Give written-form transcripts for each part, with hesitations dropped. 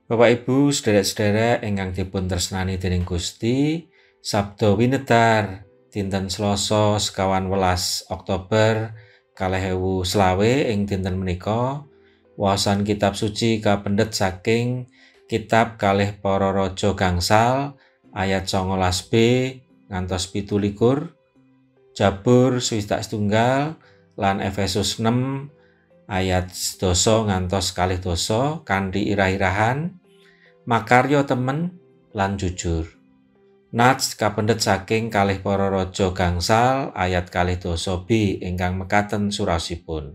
Bapak Ibu, sederek-sederek ingkang dipun tresnani dening Gusti, Sabda winedar dinten Selasa 19 Oktober 2025 ing dinten menika waosan kitab suci kapendhet saking kitab kalih Para Raja gangsal ayat 19b ngantos 17, Jabur 61 lan Efesus 6 ayat 10 ngantos 12 kanthi irah-irahan makarya temen lan jujur. Nats kapendhet saking kalih Para Raja gangsal ayat 12b ingkang mekaten surasipun.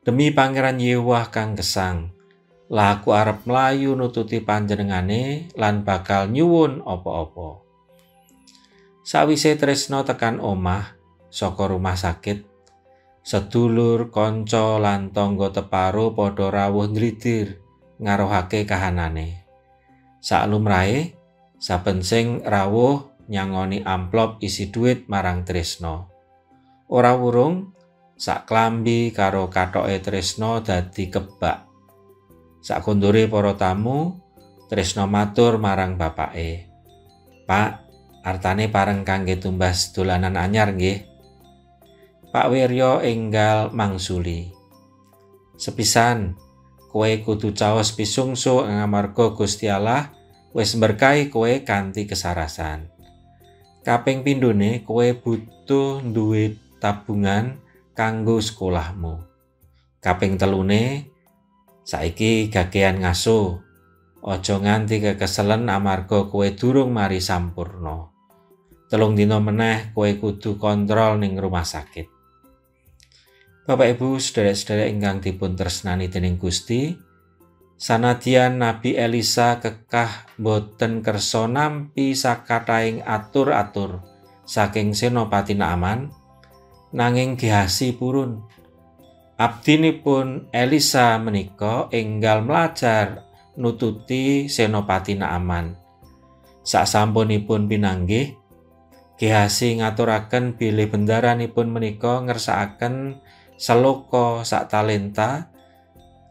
Demi Pangeran Yewah kang gesang, lah aku arep mlayu nututi panjenengane lan bakal nyuwun apa-apa. Sawise Tresno tekan omah saka rumah sakit, sedulur, kanca lan tangga teparo padha rawuh ndlidir ngarohake kahanane. Saklumrahe saben sing rawuh nyangoni amplop isi duit marang Tresno. Ora wurung sak klambi karo kathoke Tresno dadi kebak. Sakondure para tamu, Tresno matur marang bapake, "Pak, artane pareng kangge tumbas dolanan anyar nggih." Pak Wiryo enggal mangsuli, "Sepisan, kowe kudu caos pisungsu amarga Gusti Allah wis mberkahi kowe kanthi kesarasan. Kaping pindhone kowe butuh duwe tabungan kanggo sekolahmu. Kaping telune saiki gagean ngaso. Aja nganti kekeselen amarga kowe durung mari sampurna. 3 dina meneh kowe kudu kontrol ning rumah sakit." Bapak Ibu, sederek-sederek ingkang dipun tresnani dening Gusti, sanadyan Nabi Elisa kekah boten kersa nampi sakathahing atur-atur saking Senopati Naaman, nanging Gehasi purun. Abdinipun Elisa menika enggal mlajar nututi Senopati Naaman. Sasampunipun pinanggih, Gehasi ngaturaken bilih bendaranipun menika ngersakaken seloka sak talenta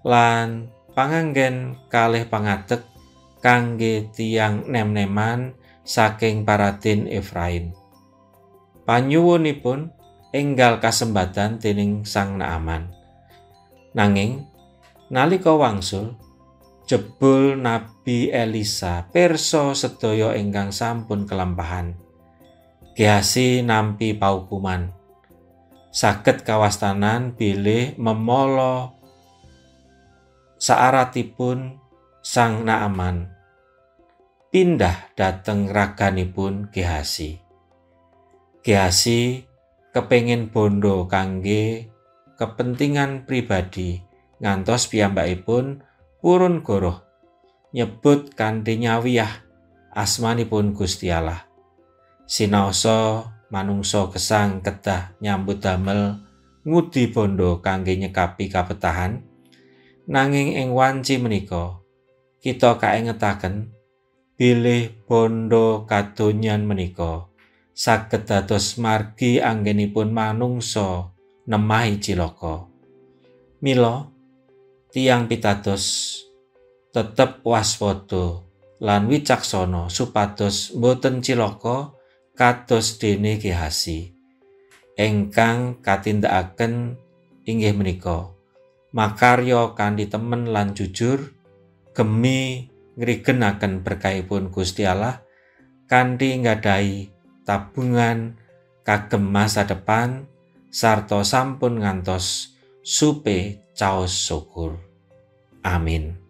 lan panganggen kalih pangadeg kangge tiyang nem-neman saking Paradin Efraim. Panyuwunipun enggal kasembadan dening Sang Naaman. Nanging nalika wangsul, jebul Nabi Elisa pirsa sedaya ingkang sampun kelampahan. Gehasi nampi paukuman. Saged kawastanan bilih memala saaratipun Sang Naaman pindah dhateng raganipun Gehasi. Gehasi kepengin bondo kangge kepentingan pribadi ngantos piyambakipun purun goroh nyebut kanthi nyawiyah asmanipun Gusti Allah. Sinaosa manungsa gesang kedah nyambut damel ngudi bondo kangge nyekapi kapetahan, nanging ing wanci menika kita kaengetaken bilih bondo kadonyan menika saged dados margi anggenipun manungsa nemahi cilaka. Mila tiyang pitados tetep waspada lan wicaksana supados boten cilaka kados dene Gehasi ingkang katindakaken inggih menika makarya kanthi temen lan jujur gemi ngrigenaken berkahipun Gusti Allah kanthi nggadahi tabungan kagem masa depan sarta sampun ngantos supe caos syukur. Amin.